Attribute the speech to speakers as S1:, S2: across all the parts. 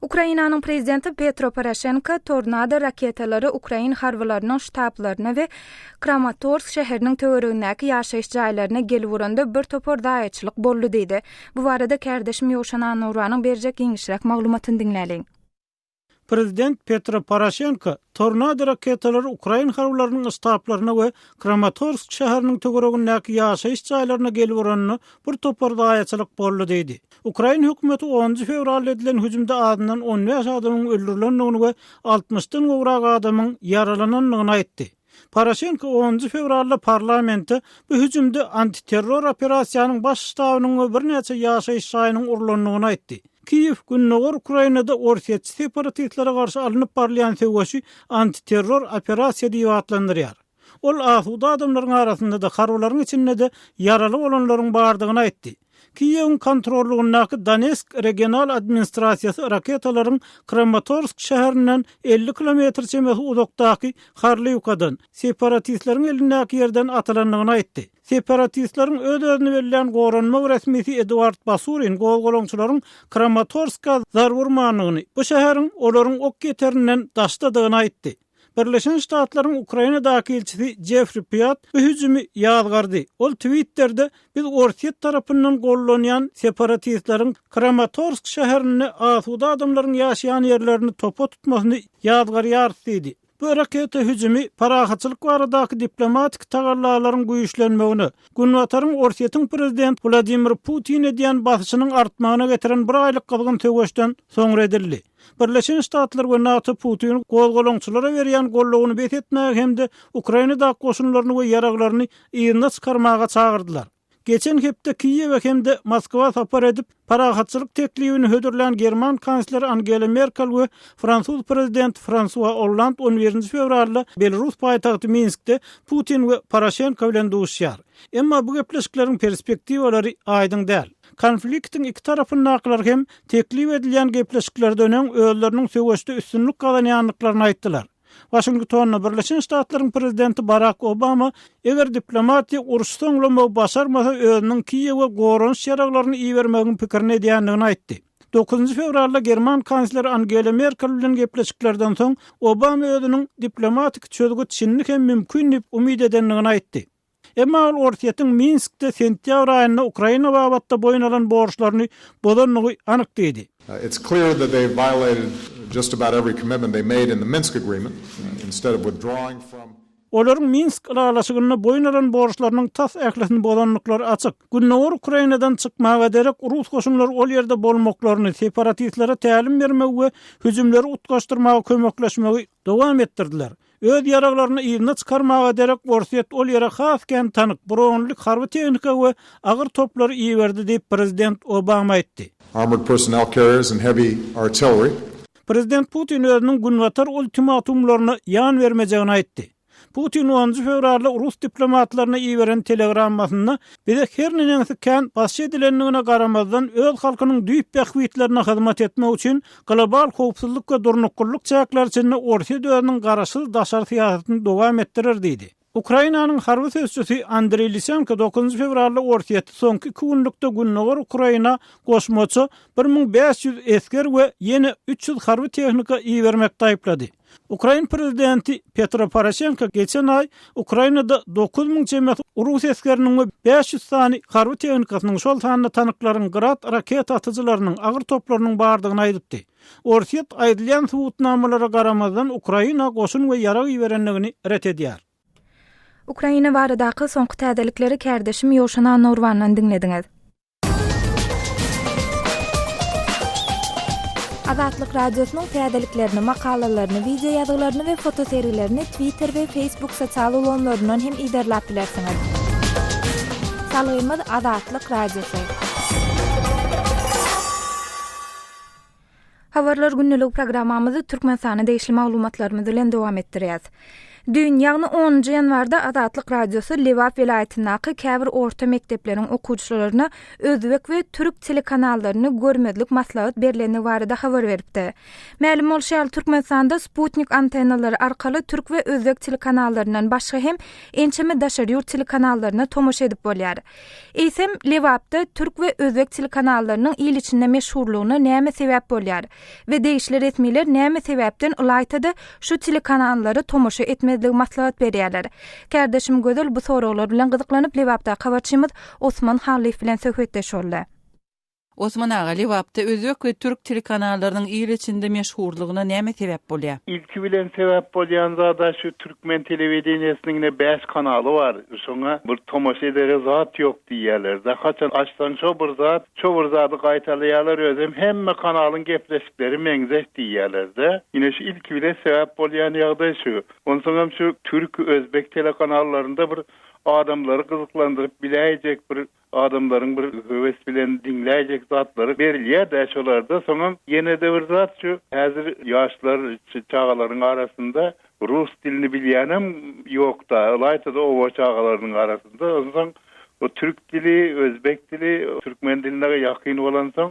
S1: Ukrainanyň prezidenti Petro Poroşenko Tornado raketalary ukrain harbylarynyň ştablaryna we Kramatorsk şäheriniň töweregindäki ýaşaýyş jaýlaryna gelip uranda bir topar zaýaçylyk boldy diýdi. Bu barada kärdeşim Ýowşan Annagurbanyň berjek giňişräk maglumatyny diňläliň.
S2: Prezident Petro Poroşenko Tornado raketalary ukrain harbylarynyň ştablaryna we Kramatorsk şäheriniň töweregindäki ýaşaýyş jaýlaryna gelip uranda bir topar zaýaçylyk boldy diýdi. Ukrain hökümeti onunjy fewralda edilen hüjümde azyndan on bäş adamyň öldürilendigini we altmyşdan gowrak adamyň ýaralanandygyny aýtdy. Poroşenko onunjy fewralda parlamentde bu hüjümde antiterror operasiýanyň baş ştabynyň we birnäçe ýaşaýyş jaýynyň urlandygyny aýtdy. Kiýew gündogar Ukrainada orsýetçi separatistlere garşy alnyp barylýan söweşi antiterror operasiýa diýip atlandyrýar. Ol asuda adamlaryň arasynda-da, harbylaryň içinde-de ýaraly bolanlaryň bardygyny aýtdy. Kiýewiň kontrollygyndaky Donesk regional administrasiýasy raketalaryň Kramatorsk şäherinden 50 kilometr çemesi uzakdaky Harliwkadan, separatistleriň elindäki ýerden atylandygyny aýtdy. Separatistleriň öz-özüni bellän goranmak resmisi Eduard Basurin gozgalaňçylaryň Kramatorska zarba urmandygyny, bu şäheriň olaryň ok ýeterinden daşdadygyny aýtdy. Birleşen Ştatlaryň Ukrainadaky ilçisi Jeffri Pýat bu hüjümi ýazgardy. Ol Twitterde Biz Orsýet tarapyndan gollanýan separatistleriň Kramatorsk şäherinde asuda adamlaryň ýaşaýan ýerlerini topa tutmasyny ýazgarýarys diýdi. Bu raketa hüjümi parahatçylyk baradaky diplomatik tagallalaryň güýçlenmegine, Günbataryň Orsýetiň prezidenti Wladimir Putine edýän basyşynyň artmagyna getiren bir aýlyk gyzgyn söweşden soňra edildi. Birleşen Ştatlar we NATO Putiniň gozgalaňçylara berýän goldawyny bes etmäge hem-de Ukrainadaky goşunlaryny we ýaraglaryny yzyna çykarmaga çagyrdylar. Geçen hepde Kiýewe hem-de Moskwa sapar edip, parahatçylyk teklibini hödürlän german kansleri Angela Merkel we fransuz prezidenti Fransua Olland on birinji fewralda belarus paýtagty Minskde Putin we Poroşenko bilen duşuşar. Emma bu gepleşikleriň perspektiwalary aýdyň däl. Konfliktiň iki tarapyndakylar hem teklip edilýän gepleşiklerden öň özleriniň söweşde üstünlik gazanýandyklaryny aýtdylar. Waşingtonda Birleşen Ştatlaryň prezidenti Barak Obama eger diplomatiýa urşy soňlamagy başarmasa özüniň Kiýewe goranyş ýaraglaryny ibermegiň pikirini edýändigini aýtdy. Dokuzynjy fewralda german kansleri Angela Merkel bilen gepleşiklerden soň Obama özüniň diplomatik çözgüt şindi hem mümkin diýip umyt edendigini aýtdy. Emma ol Orsýetiň Minskde sentýabr aýynda Ukraina babatda boýun alan borçlaryny bozandygy anyk diýdi.
S3: It's clear that they violated just about every commitment they made in the Minsk agreement. Instead of withdrawing from.
S2: Olaryň Minsk ylalaşygynda boýun alan borçlarynyň tas ählisini bozandyklary açyk. Gündogar Ukrainadan çykmaga derek rus goşunlary ol ýerde bolmaklaryny, separatistlere tälim bermegi we hüjümleri utgaşdyrmaga kömekleşmegi dowam etdirdiler. Öz ýaraglaryny yzyna çykarmaga derek Orsýet ol ýere has kän tank, bronly harby tehnika we agyr toplary iberdi diýip, prezident Obama aýtdy.
S3: Armored personnel carriers and heavy artillery.
S2: Prezident Putin özüniň Günbatar ultimatumlaryna ýan bermejegini aýtdy. Putin onunjy fewralda rus diplomatlaryna iberen telegrammasynda bize her neneňsi kän basyş edilendigine garamazdan öz halkynyň düýp bähbitlerine hyzmat etmek üçin Global howpsuzlyk we durnuklylyk çäkleri içinde Orsýet özüniň garaşsyz daşary syýasatyny dowam etdirer diýdi. Ukrainanyň harby sözçüsi Andreý Lisenko dokuzynjy fewralda Orsýeti soňky iki günlükde gündogar Ukraina goşmaça 1500 esger we ýene 300 harby tehnika ibermekde aýyplady. Ukrain prezidenti Petro Poroşenko geçen aý Ukrainada 9000 çemesi rus esgeriniň we 500 sany harby tehnikasynyň, şol sanda tanklaryň, Grad raketa atyjylarynyň, agyr toplarynyň bardygyny aýdypdy. Orsýet aýdylýan subutnamalara garamazdan Ukraina goşun we ýarag iberendigini ret edýär.
S1: Ukraina baradaky soňky täzelikleri kärdeşim Ýowşan Annagurbandan diňlediňiz. Azatlyk Radiosynyň täzeliklerini, makalalaryny, wideo ýazgylaryny we fotosergilerini Twitter we Facebook sosial ulgamlaryndan hem yzarlap bilersiňiz. Salgymyz Azatlyk Radiosy. Habarlar gündeligi programmamyzy Türkmenistana degişli maglumatlarymyz bilen dowam etdirýäs. Düýn, ýagny onunjy ýanwarda Azatlyk Radiosy Lebap welaýatyndaky käbir orta mekdepleriň okuwçylaryna özbek we türk telekanallaryny görmezlik maslahat berlendigi barada habar beripdi. Mälim bolşy ýaly, Türkmenistanda sputnik antennalary arkaly türk we özbek telekanallaryndan başga hem ençeme daşary ýurt telekanallaryna tomaşa edip bolýar. Eýsem, Lebapda türk we özbek telekanallarynyň il içinde meşhurlygyna näme sebäp bolýar? We degişli resmiler näme sebäpden ylaýta-da şu telekanallara tomaşa etmezligi maslahat berýärler? Kärdeşim Gözel bu soraglar bilen gyzyklanyp Lebapdaky habarçymyz Osman Hallyýew bilen söhbetdeş boldy.
S4: Osman aga, Lebapda özbek we türk telekanallarynyň il içinde meşhurlygyna näme sebäp bolýar?
S5: Ilki bilen sebäp bolýan zada şu türkmen telewideniýesiniň ine bäş kanaly bar. Şoňa bir tomaşa edere zat ýok diýýärler-de. Haçan açsaň şo bir zat, şo bir zady gaýtalaýarlar özem hemme kanalyň gepleşikleri meňzeş diýýärler-de. Ine şu ilki bilen sebäp bolýan ýagdaý şu. Onsoňam şu türk, özbek telekanallarynda bir adamlary gyzyklandyryp biläýjek bir Adamlaryň bir höwes bilen diňläýjek zatlary berilýär-dä şolarda. Soňam ýene-de bir zat şu häzir ýaşlar, çagalaryň arasynda rus dilini bilýänem ýok-da, ylaýta-da oba çagalarynyň arasynda. Onsoň o türk dili, özbek dili türkmen diline ýakyn bolansoň,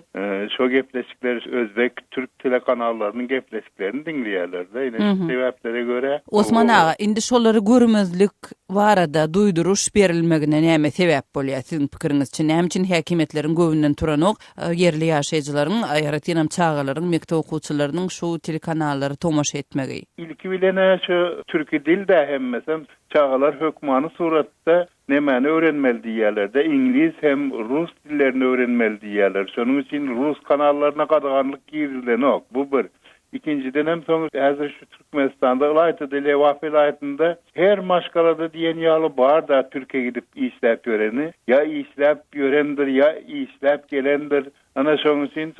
S5: şo gepleşikleri özbek, türk telekanallarynyň gepleşiklerini diňleýärler-de. Ine şu sebäplere görä.
S4: Osman aga, indi şolary görmezlik barada duýduryş berilmegine näme sebäp bolýar siziň pikiriňizçe? Näme üçin häkimiýetleriň göwnünden turanok ýerli ýaşaýjylaryň, aýratynam çagalaryň, mekdep okuwçylarynyň şu telekanallara tomaşa etmegi?
S5: Ilki bilen-ä şu türki dil-dä hemmesem, çagalar hökmany suratda nemäni öwrenmeli diýýärler-de, iňlis hem rus dillerini öwrenmeli diýýärler. Şonuň üçin rus kanallaryna gadaganlyk girizilenok. Bu bir. Ikinjidenem soň häzir şu Türkmenistanda ylaýta-da Lebap welaýatynda her maşgalada diýen ýaly bar-da türke gidip işläp ýöreni. Ýa işläp ýörendir, ýa işläp gelendir. Ana şonuň üçin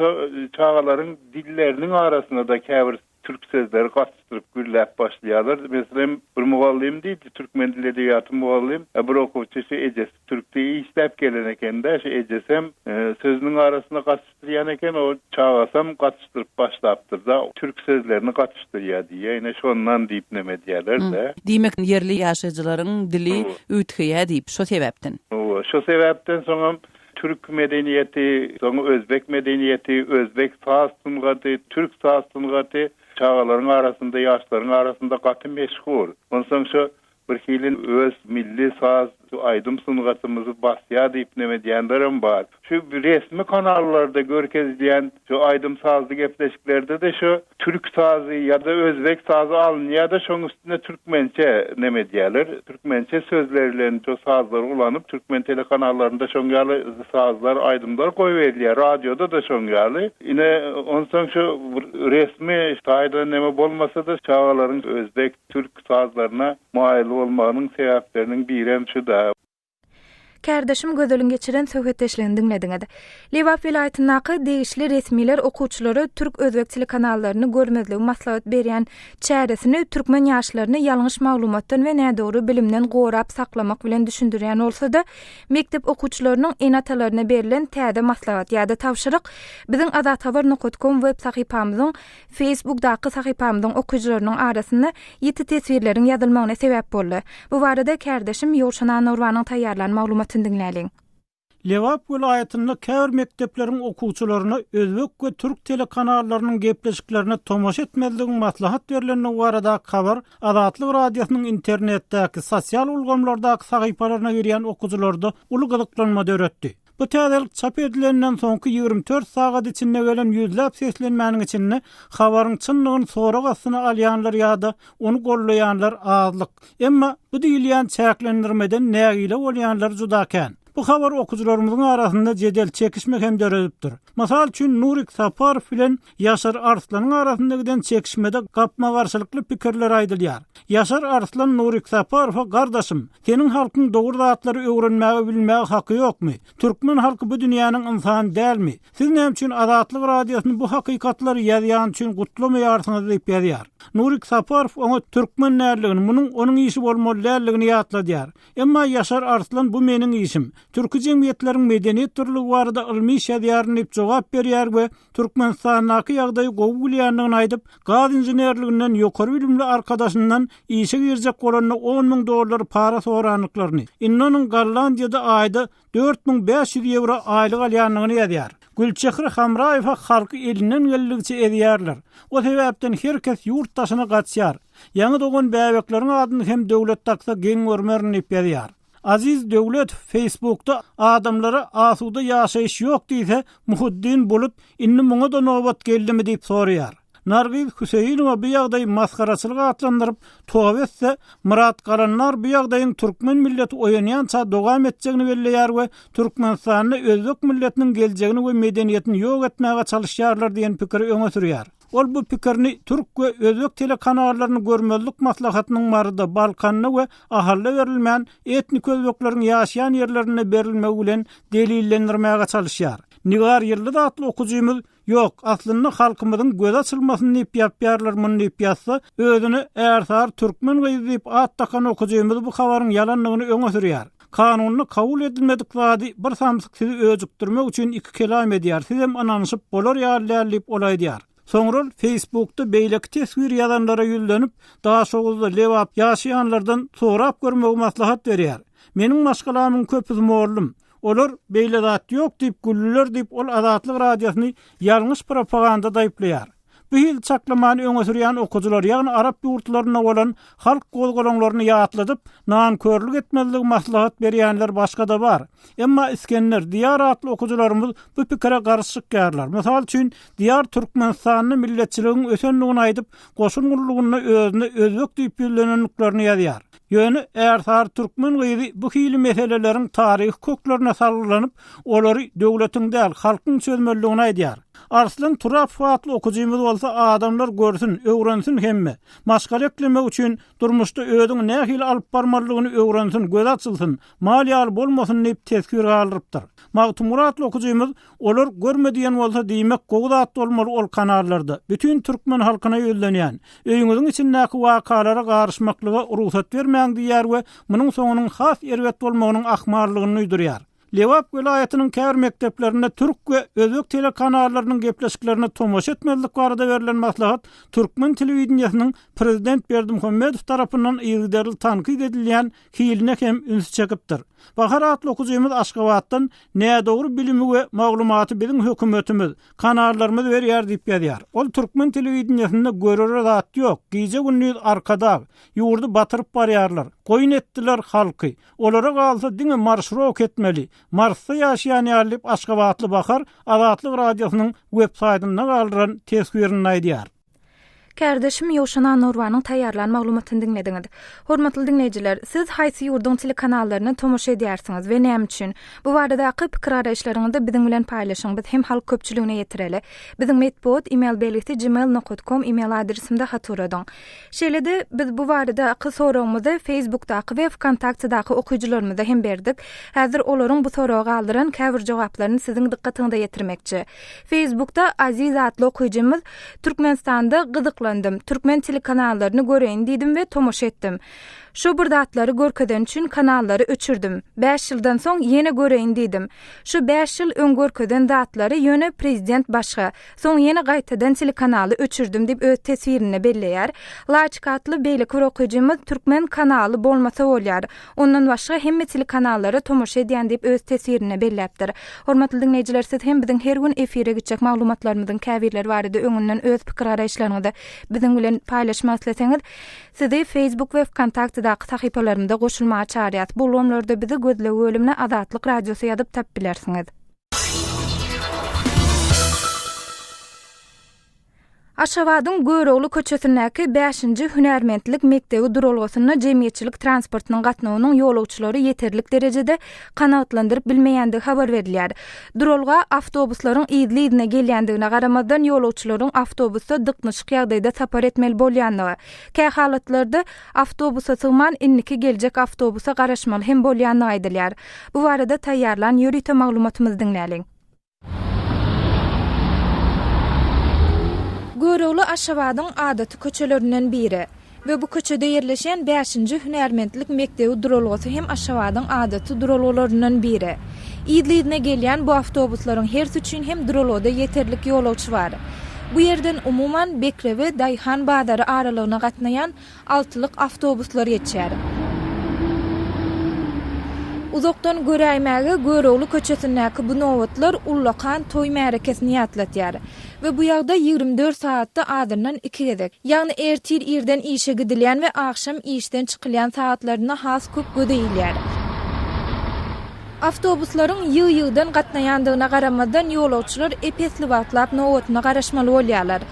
S5: çagalaryň dilleriniň arasynda-da käbir türk sözleri gatyşdyryp gürläp başlaýarlar. Meselem, bir mugallym diýdi, türkmen dili edebiýaty mugallym, bir okuwçy şu ejesi türkde işläp gelen eken-de, şu ejesem sözüniň arasynda gatyşdyrýan eken, o çagasam gatyşdyryp başlapdyr-da, türk sözlerini gatyşdyrýar diýýär, ine şondan diýip neme edýärler-de.
S4: Diýmek, ýerli ýaşaýjylaryň dili üýtgeýär diýip, şo sebäpden.
S5: Hawa, şo sebäpden soňam Türk medeniýeti, soň özbek medeniýeti, özbek saz sungaty, türk saz sungaty çagalaryň arasynda, ýaşlaryň arasynda gaty meşhur. Onsoň şo bir hili öz milli saz, aýdym sungatymyzy basýar diýip neme edýänlerem bar. Şu resmi kanallarda görkezilýän şu aýdym-sazly gepleşiklerde-de şu türk sazy ýa-da özbek sazy alynýar-da, şoň üstüne türkmençe neme edýärler, türkmençe sözler bilen şo sazlary ulanyp, türkmen telekanallarynda şoň ýaly sazlar, aýdymlar goýberilýär, radioda-da şoň ýaly. Ine, onsoň şu resmi taýdan neme bolmasa-da, çagalaryň özbek, türk sazlaryna maýyl bolmagynyň sebäpleriniň birem şu-da.
S1: Kärdeşim Gözeliň geçiren söhbetdeşligini diňlediňiz. Lebap welaýatyndaky degişli resmiler okuwçylara türk-özbek telekanallaryny görmezligi maslahat berýän çäresini türkmen ýaşlaryny ýalňyş maglumatdan we nädogry bilimden gorap saklamak bilen düşündirýän bolsa-da, mekdep okuwçylarynyň ene-atalaryna berlen täze maslahat ýa-da tabşyryk biziň azathabar nokat kom web sahypamyzyň Facebookdaky sahypamyzyň okyjylarynyň arasynda ýiti teswirleriň ýazylmagyna sebäp boldy. Bu barada kärdeşim Ýowşan Annaurbanyň taýýarlan maglumatyny diňläliň.
S2: Lebap welaýatynda käbir mekdepleriň okuwçylaryna özbek we türk telekanallarynyň gepleşiklerine tomaşa etmezligiň maslahat berlendigi baradaky habar Azatlyk Radiosynyň internetdäki sosial ulgamlardaky sahypalaryna girýän okyjylarda uly gyzyklanma döretdi. Bu täzelik çap edilenden soňky 24 sagat içinde gelen ýüzläp seslenmäniň içinde habaryň çynlygyny sorag astyna alýanlar ýa-da ony goldaýanlar azlyk. Emma bu diýilýän çäklendirmeden nägile bolýanlar juda kän. Bu habar okyjylarymyzyň arasynda jedel, çekişme hem döredipdir. Mysal üçin, Nurik Saparow bilen Ýaşar Arslanyň arasynda giden çekişmede gapma-garşylykly pikirler aýdylýar. Ýaşar Arslan Nurik Saparowa Gardaşym, seniň halkyň dogry zatlary öwrenmäge bilmäge haky ýokmy? Türkmen halky bu dünýäniň ynsany dälmi? Siz näme üçin Azatlyk Radiosyny bu hakykatlary ýazýany üçin gutlamaýarsyňyz diýip ýazýar. Nurik Saparow oňa türkmen däldigini, munuň onuň işi bolmaly däldigini ýatladýar. Emma Ýaşar Arslan bu meniň işim. Türki jemgyýetleriň medeniýet dürlügi barada ylmy iş ýazýaryn diýip jogap berýär we Türkmenistandaky ýagdaýy gowy bilýändigini aýdyp, gaz inženerliginden ýokary bilimli arkadaşyndan işe girjek bolanda on müň dollar para sorandyklaryny, indi onuň Gollandiýada aýda 4500 ýewro aýlyk alýandygyny ýazýar. Gülçehre Hamraýewa halky elinden geldigiçe ezýärler. O sebäpden her kes ýurt daşyna gaçýar. Ýaňy dogan bäbekleriň adyny hem döwlet daksa geň görmerin diýip ýazýar. Aziz Döwletow Facebookda adamlara asuda ýaşaýyş ýok diýse, Muhuddin Bulut indi muňa-da nobat geldimi diýip soraýar. Nargiz Hüseýinowa bu ýagdaýy masgaraçylyk atlandyryp, toba etse, Myrat Galandar bu ýagdaýyň türkmen milleti oýanýança dowam etjegini belleýär we Türkmenistanda özbek milletiniň geljegini we medeniýetini ýok etmäge çalyşýarlar diýen pikiri öňe sürýär. Ol bu pikirini türk we özbek telekanallaryny görmezlik maslahatynyň Maryda, Balkanda we Ahalda berilmän, etnik özbekleriň ýaşaýan ýerlerinde berilmegi bilen delillendirmäge çalyşýar. Nigar Ýyldyz atly okujymyz Ýok, aslynda halkymyzyň gözi açylmasyn diýip ýapýarlar muny diýip ýazsa, özüne Ärsary türkmen gyzy diýip at dakan okujymyz bu habaryň ýalandygyny öňe sürýär. Kanunda kabul edilmedik zady bir samsyk sizi öjükdirmek üçin iki kelam edýär, sizem ynanyşyp bolar ýaly däl diýip ol aýdýar. Soňra ol Facebookda beýleki teswir ýazanlara ýüzlenip, Daşoguzda, Lebap ýaşaýanlardan sorap görmegi maslahat berýär. Meniň maşgalamyň köpüsi mollum. Olar beýle zat ýok diýip güldüler diýip, ol Azatlyk Radiosyny ýalňyş propagandada aýyplaýar. Bu hili çaklamany öňe sürýän okyjylar, ýagny arap ýurtlarynda bolan halk gozgalaňlaryny ýatladyp, nankörlük etmezligi maslahat berýänler başga-da bar. Emma Isgender, Diýar atly okyjylarymyz bu pikire garşy çykýarlar. Mysal üçin, Diýar Türkmenistanda milletçiligiň ösendigini aýdyp, goşun gullugynda özüne özbek diýip ýüzlenendiklerini ýazýar. Ýöne Ärsary türkmen gyzy bu hili meseleleriň taryhy köklerine salgylanyp, olary döwletiň däl, halkyň çözmelidigini aýdýar. Arslan Turapow atly okyjymyz bolsa adamlar görsün, öwrensin hemme. Maşgala eklemek üçin durmuşda özüňi nähili alyp barmalydygyny öwrensin, gözi açylsyn, mal ýaly bolmasyn diýip teswir galdyrypdyr. Magtymguly atly okyjymyz Olar görme diýen bolsa diýmek gowy zat bolmaly ol kanallarda. Bütin türkmen halkyna ýüzlenýän. Öýüňiziň içindäki wakalara garyşmaklyga rugsat bermäň diýýär we munuň soňunyň has erbet bolmagynyň ahmallygyny duýdurýar. Lebap welaýatynyň käbir mekdeplerinde türk we özbek telekanallarynyň gepleşiklerine tomaşa etmezlik barada berlen maslahat türkmen telewideniýesiniň prezident Berdimuhamedow tarapyndan yzygiderli tankyt edilýän hiline hem ünsi çekipdir. Bahar atly okyjymyz Aşgabatdan Nädogry bilimi we maglumaty biziň hökümetimiz, kanallarymyz berýär diýip ýazýar. Ol türkmen telewideniýesinde görere zat ýok, gije-gündiz Arkadag, ýurdy batyryp barýarlar, goýun etdiler halky, olara galsa diňe marşrok etmeli, Marsda ýaşaýan ýaly diýip aşgabatly Bahar Azatlyk Radiosynyň websaýtynda galdyran teswirinde aýdýar.
S1: Kärdeşim Ýowşan Annagurbanyň taýýarlan maglumatyny diňlediňiz. Hormatly diňleýjiler, siz haýsy ýurduň telekanallaryna tomaşa edýärsiňiz we näme üçin? Bu baradaky pikir-garaýyşlaryňyzy biziň bilen paýlaşyň, biz hem halk köpçüligine ýetireli. Biziň metbugat email belgisi gmail nokat kom email adresimde hat ugradyň. Şeýle-de, biz bu baradaky soragymyzy Facebookdaky we Wkontaktedaky okyjylarymyza hem berdik. Häzir olaryň bu soraga galdyran käbir jogaplaryny siziň dykgatyňyza ýetirmekçi. Facebookda Aziz atly okyjymyz Türkmenistanda gyzyklandym, türkmen telekanallaryny göreýin diýdim we tomaşa etdim. Şo bir zatlary görkezeni üçin kanallary öçürdim. Bäş ýyldan soň ýene göreýin diýdim. Şo bäş ýyl öň görkezen zatlary ýöne prezident başga. Soň ýene gaýtadan telekanaly öçürdim diýip öz teswirinde belleýär. Laçka atly beýleki bir okyjymyz Türkmen kanaly bolmasa bolýar. Ondan başga hemme telekanallara tomaşa edýän diýip öz teswirinde belläpdir. Hormatly diňleýjiler siz hem biziň her gün efire gitjek maglumatlarymyzyň käbirleri barada öňünden öz pikir garaýyşlaryňyzy biziň bilen paýlaşmak isleseňiz sizi Facebook we Wkontaktedaky sahypalarymyza goşulmaga çagyrýas. Bu ulgamlarda bizi gözleg bölümine Azatlyk Radiosy ýazyp tapyp bilersiňiz. Aşgabadyň Görogly köçesindäki bäşinji hünärmentlik mekdebi duralgasynda jemgyýetçilik transportynyň gatnawynyň ýolagçylary ýeterlik derejede kanagatlandyryp bilmeýändigi habar berilýär. Duralga awtobuslaryň yzly-yzyna gelýändigine garamazdan, ýolagçylaryň awtobusda dyknyşyk ýagdaýda sapar etmeli bolýandygy, kähalatlarda awtobusa sygman indiki geljek awtobusa garaşmaly hem bolýandygy aýdylýar. Bu barada taýýarlan ýörite maglumatymyzy diňläliň. Görogly Aşgabadyň adaty köçelerinden biri we bu köçede ýerleşýän bäşinji hünärmentlik mekdebi duralgasy hem Aşgabadyň adaty duralgalaryndan biri. Yzly-yzyna gelýän bu awtobuslaryň hersi üçin hem duralgada ýeterlik ýolagçy bar. Bu ýerden umuman Bekrewe daýhan bazary aralygyna gatnaýan altylyk awtobuslar geçýär. Uzakdan göräýmäge Görogly köçesindäki bu nobatlar ullakan toý märekesini ýatlatýar. We bu ýagdaý 24 sagatda azyndan iki gezek, ýagny ertir irden işe gidilýän we agşam işden çykylýan sagatlarynda has köp göze ilýär. Awtobuslaryň ýygy-ýygydan gatnaýandygyna garamazdan, ýolagçylar ep-esli wagtlap nobatyna garaşmaly bolýarlar.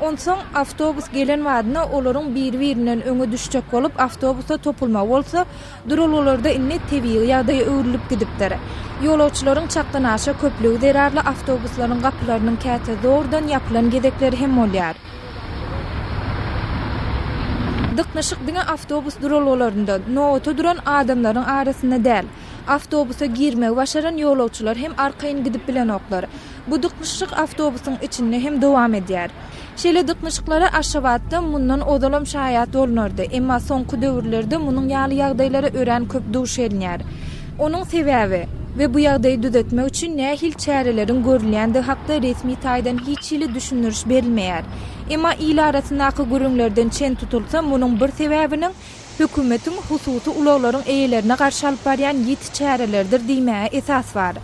S1: Onsoň awtobus gelen badyna olaryň biri-birinden öňe düşjek bolup awtobusa topulmagy bolsa duralgalarda indi tebigy ýagdaýa öwrülip gidipdir. Ýolagçylaryň çakdanaşa köplügi zerarly awtobuslaryň gapylarynyň käte zordan ýapylan gezekleri hem bolýar. Dyknyşyk diňe awtobus duralgalarynda, nobata duran adamlaryň arasynda däl. Awtobusa girmegi başaran ýolagçylar hem arkaýyn gidip bilenoklar. Bu dyknyşyk awtobusyň içinde hem dowam edýär. Şeýle dyknyşyklara Aşgabatda mundan ozalam şaýat bolunardy, emma soňky döwürlerde munuň ýaly ýagdaýlara örän köp duş gelinýär. Onuň sebäbi we bu ýagdaýy düzetmek üçin nähili çäreleriň görülýändigi hakda resmi taýdan hiç hili düşündiriş berilmeýär. Emma il arasyndaky gürrüňlerden çen tutulsa, munuň bir sebäbiniň hökümetiň hususy ulaglaryň eýelerine garşy alyp barýan ýiti çäreleridir diýmäge esas bar.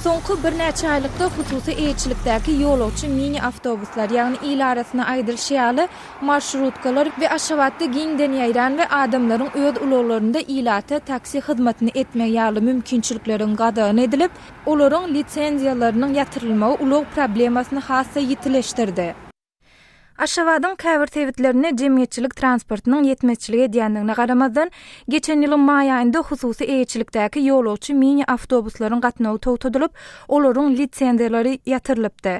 S1: Soňky birnäçe aýlykda hususy eýeçilikdäki ýolagçy mini-awtobuslar, ýagny il arasynda aýdylyşy ýaly, marşrutkalar we Aşgabatda giňden ýaýran we adamlaryň öz ulaglarynda ilata taksi hyzmatyny etmegi ýaly mümkinçilikleriň gadagan edilip, olaryň lisenziýalarynyň ýatyrylmagy ulag problemasyny has-da ýitileşdirdi. Aşgabadyň käbir sebitlerinde jemgyýetçilik transportynyň ýetmezçilik edýändigine garamazdan, geçen ýylyň maý aýynda hususy eýeçilikdäki ýolagçy mini-awtobuslaryň gatnawy togtadylyp, olaryň lisenziýalary ýatyrylypdy.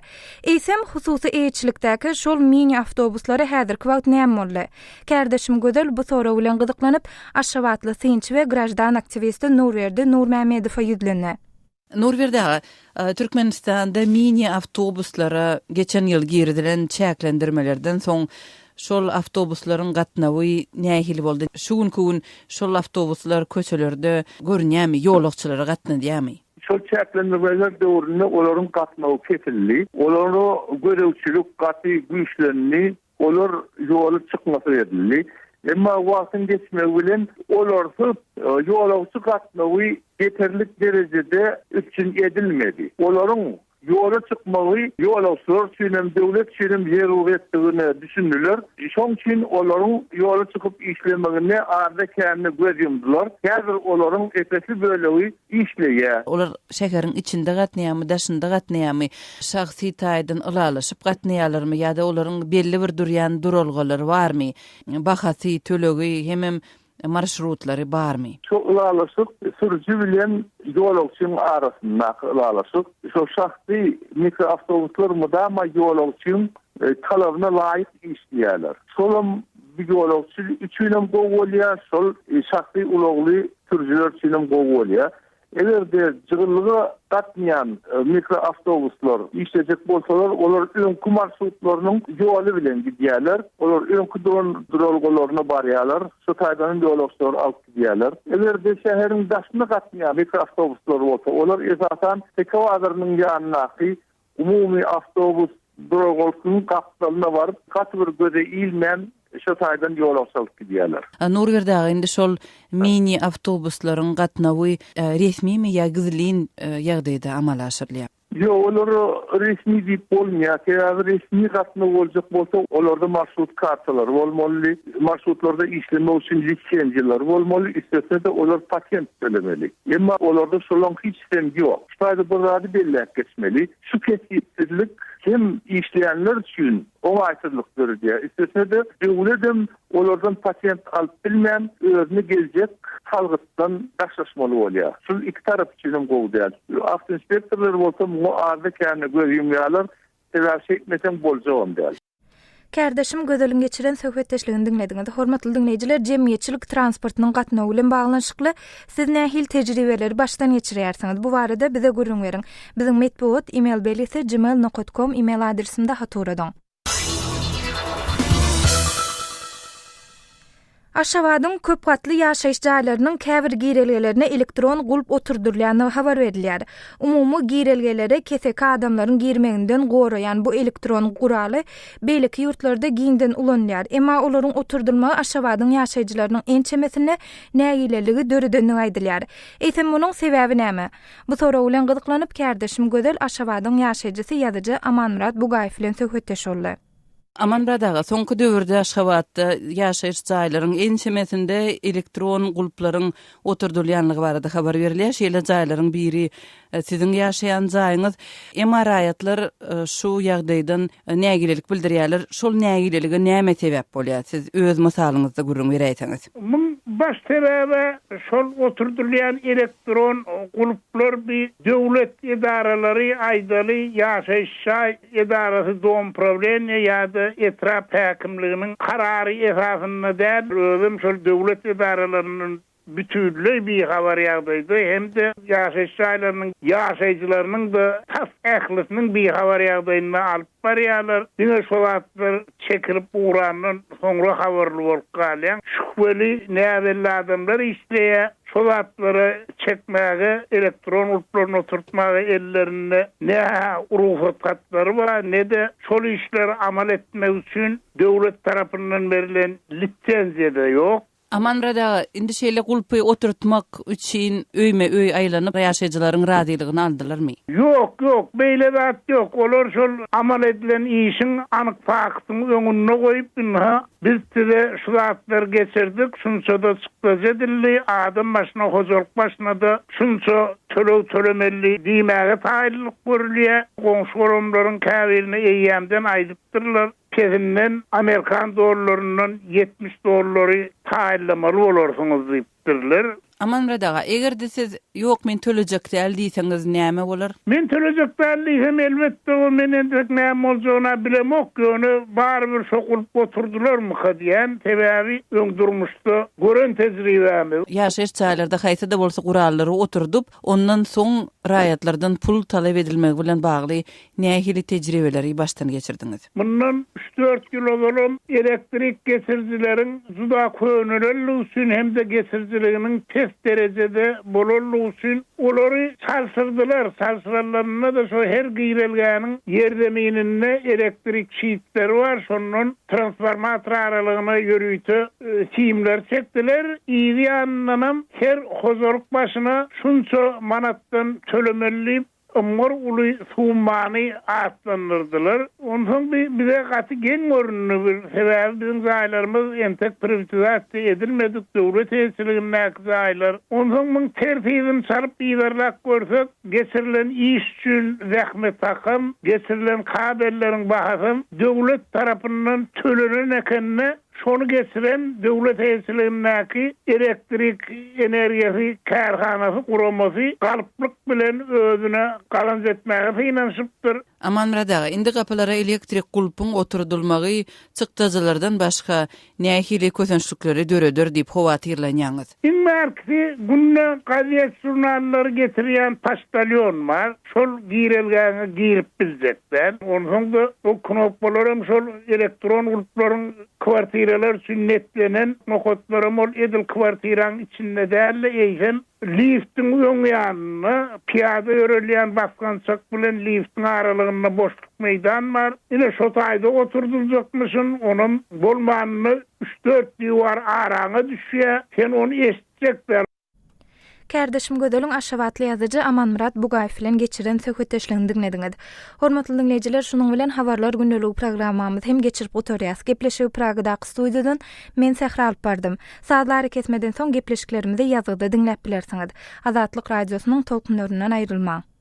S1: Eýsem, hususy eýeçilikdäki şol mini-awtobuslara häzirki wagt näme boldy? Kärdeşim Gözel bu sorag bilen gyzyklanyp, aşgabatly synçy we graždan aktiwisti Nurberdi Nurmämmedowa ýüzlendi.
S4: Nurberdi aga, Türkmenistanda mini awtobuslara geçen ýyl girizilen çäklendirmelerden soň şol awtobuslaryň gatnawy nähili boldy? Şu günki gün şol awtobuslar köçelerde görünýärmi, ýolagçylary gatnadýarmy?
S6: Şol çäklendirmeler döwründe olaryň gatnawy kesildi. Olara gözegçilik gaty güýçlendi. Olar ýola çykmasyz edildi. Emma wagtyň geçmegi bilen olarsyz ýolagçy gatnawy ýeterlik derejede üpjün edilmedi. Olaryň ýola çykmagy ýolagçylar üçin hem, döwlet üçin hem zerurýetdigine düşündiler. Şoň üçin olaryň ýola çykyp işlemegine azda-kände göz ýumdular. Häzir olaryň ep-esli bölegi işleýär.
S4: Olar şäheriň içinde gatnaýarmy, daşynda gatnaýarmy, şahsy taýdan ylalaşyp gatnaýarlarmy ýa-da olaryň belli bir durýan duralgalary barmy, bahasy, tölegi hemem marşrutlary barmy?
S6: Şu ylalaşyk sürüji bilen ýolagçyň arasyndaky ylalaşyk. Şol şahsy mikroawtobuslar mydama ýolagçyň talabyna laýyk işleýärler. Şolam bir ýolagçy üçinem gowy bolýar, şol şahsy ulagly sürüjiler üçinem gowy bolýar. Eger-de jygyllyga gatnaýan mikroawtobuslar işlejek bolsalar, olar öňki marşrutlarynyň ýoly bilen gidýärler. Olar öňki duran duralgalaryna barýarlar, şo taýdan hem ýolagçylary alyp gidýärler. Eger-de şäheriň daşyna gatnaýan mikroawtobuslar bolsa, olar esasan Teke bazarynyň ýanyndaky Umumy awtobus duralgasynyň gapdalyna baryp, gaty bir göze ilmän, şo taýdan ýolagçy alyp gidýärler.
S4: Nurberdi aga, indi şol mini awtobuslaryň gatnawy resmimi ýa gizlin ýagdaýda amala aşyrylýar?
S6: Ýok, olara resmi diýip bolmaýar. Sebäbi resmi gatnaw boljak bolsa, olarda marşrut kartalary bolmaly, marşrutlarda işlemek üçin lisenziýalary bolmaly, üstesine-de olar patent tölemeli. Emma olarda şolaň hiçisem ýok. Şu taýda bir zady belläp geçmeli. Şu kesgitsizlik hem işleýänler üçin oňaýsyzlyk döredýär. Üstesine-de döwledem olardan patent alyp bilmän, özüne geljek salgytdan daşlaşmaly bolýar. Şul iki tarap üçinem gowy däl. Awtoinspektorlar bolsa muňa azda-kände göz ýumýarlar. Sebäbi şeýtmeseň boljagam däl.
S1: Kärdeşim Gözeliň geçiren söhbetdeşligini diňlediňiz. Hormatly diňleýjiler, jemgyýetçilik transportynyň gatnawy bilen baglanyşykly siz nähili tejribeleri başdan geçirýärsiňiz? Bu barada bize gürrüň beriň. Biziň metbugat email belgisi gmail nokat kom email adresimize hat ugradyň. Aşgabadyň köp gatly ýaşaýyş jaýlarynyň käbir girelgelerine elektron gulp oturdylýandygy habar berilýär. Umumy girelgelere keseki adamlaryň girmeginden goraýan bu elektron guraly beýleki ýurtlarda giňden ulanylýar. Emma olaryň oturdylmagy Aşgabadyň ýaşaýjylarynyň ençemesinde nägileligi döredendigi aýdylýar. Eýsem munuň sebäbi näme? Bu sorag bilen gyzyklanyp, kärdeşim Gözel Aşgabadyň ýaşaýjysy ýazyjy Amanmyrat Bugaýew bilen söhbetdeş boldy.
S4: Amanmyrat aga, soňky döwürde Aşgabatda ýaşaýyş jaýlaryň ençemesinde elektron gulplaryň oturdylýanlygy barada habar berilýär. Şeýle jaýlaryň biri siziň ýaşaýan jaýyňyz. Emma raýatlar şu ýagdaýdan nägilelik bildirýärler. Şol nägilelige näme sebäp bolýar? Siz öz mysalyňyzda gürrüň beräýseňiz.
S5: Muň baş sebäbi şol oturdylýan elektron gulplar bi döwlet edaralary aýdaly ýaşaýyş jaý edarasy domprawleniýe ýa-da etrap häkimliginiň karary esasynda däl, özem şol döwlet edaralaryndan bütinleý bihabar ýagdaýda hem-de ýaşaýyş jaýlarynyň ýaşaýjylarynyň-da tas ählisiniň bihabar ýagdaýynda alyp barýarlar. Diňe şo zatlar çekilip ugrandan soňra habarly bolup galýaň. Şübheli, näbelli adamlar işleýär. Şo zatlary çekmäge, elektron gulplaryny oturtmaga ellerinde ne-hä rugsat hatlary bar, ne-de şol işleri amal etmek üçin döwlet tarapyndan berlen litsenziýa-da ýok.
S4: Amanmyrat aga, indi şeýle gulpy oturtmak üçin öýme-öý aýlanyp, ýaşaýjylaryň razylygyny aldylarmy?
S5: Ýok, ýok, beýle zat ýok. Olar şol amal edilen işiň anyk faktyny öňünde goýup, ynha, biz size şu zatlary geçirdik, şunça-da çykdajy edildi, adam başyna, hojalyk başyna-da şunça töleg tölemeli diýmäge taýynlyk görülýär. Goňşy-golamlaryň käbirine eýýämden aýdypdyrlar. Pesinden amerikan dollaryndan 70 dollary taýynlamaly bolarsyňyz diýipdirler.
S4: Amanmyrat aga, eger-de siz Ýok, men tölejek däl diýseňiz näme bolar?
S5: Men tölejek däl diýsem, elbetde, o men entek näme boljagyny-a bilemok, ýöne barybir şo gulp oturdylarmyka diýýän, sebäbi öň durmuşda gören tejribämiz.
S4: Ýaşaýyş jaýlarda haýsy-da bolsa gurallary oturdyp, ondan soň raýatlardan pul talap edilmegi bilen bagly Nähili tejribeleri başdan geçirdiňiz?
S5: Mundan üç-dört ýyl ozalam elektrik geçirijileriň juda könelenligi üçin hem-de geçirijiliginiň pes derejede bolanlygy üçin olary çalşyrdylar. Çalşyranlarynda-da şo her girelgäniň ýerzemininde elektrik şitleri bar, şondan transformator aralygyna ýörite simler çekdiler. Yzy ýanyndanam her hojalyk başyna şunça manatdan tölemeli diýip, Ymgyr uly summany atlandyrdylar. Onsoň bi bize gaty geň göründi bir, sebäbi biziň jaýlarymyz entek priwtizasiýa edilmedik döwlet eýeçiligindäki jaýlar. Onsoň muň tertibini çalyp yzarlap görsek, geçirilen iş üçin zähmet hakam, geçirilen kabelleriň bahasam döwlet tarapyndan tölenen ekende, Şony geçiren döwlet eýeçiligindäki elektrik energiýasy kärhanasy guramasy galplyk bilen özüne gazanç etmäge synanyşypdyr.
S4: Amanmyrat aga, indi gapylara elektrik gulpuň oturdylmagy çykdajylardan başga nähili kösençlikleri döreder diýip howatyrlanýaňyz?
S5: Iň bärkisi günde gazet-žurnallary getirýän poçtalýon bar. Şol girelgäňe girip biljek däl. Onsoň-da o knopkalaram şol elektron gulplaryň kwartiralar üçin netlenen nokatlaram ol edil kwartiraň içinde däl-de, eýsem liftiň öň ýanynda, pyýada ýörelýän basgançak bilen liftiň aralygynda boşluk meýdan bar. Ine şo taýda oturdyljakmyşyn, onam bolmanynda üç-dört diwar araňa düşýär. Sen ony eşitjek däl.
S1: Kärdeşim Gözeliň aşgabatly ýazyjy Amanmyrat Bugaýew bilen geçiren söhbetdeşligini diňlediňiz. Hormatly diňleýjiler, şunuň bilen Habarlar gündeligi programmamyzy hem geçirip gutarýas. Gepleşigi Pragadaky studiýadan men Sähra alyp bardym. Sazly arakesmeden soň gepleşiklerimizi ýazgyda diňläp bilersiňiz. Azatlyk Radiosynyň tolkunlaryndan aýrylmaň.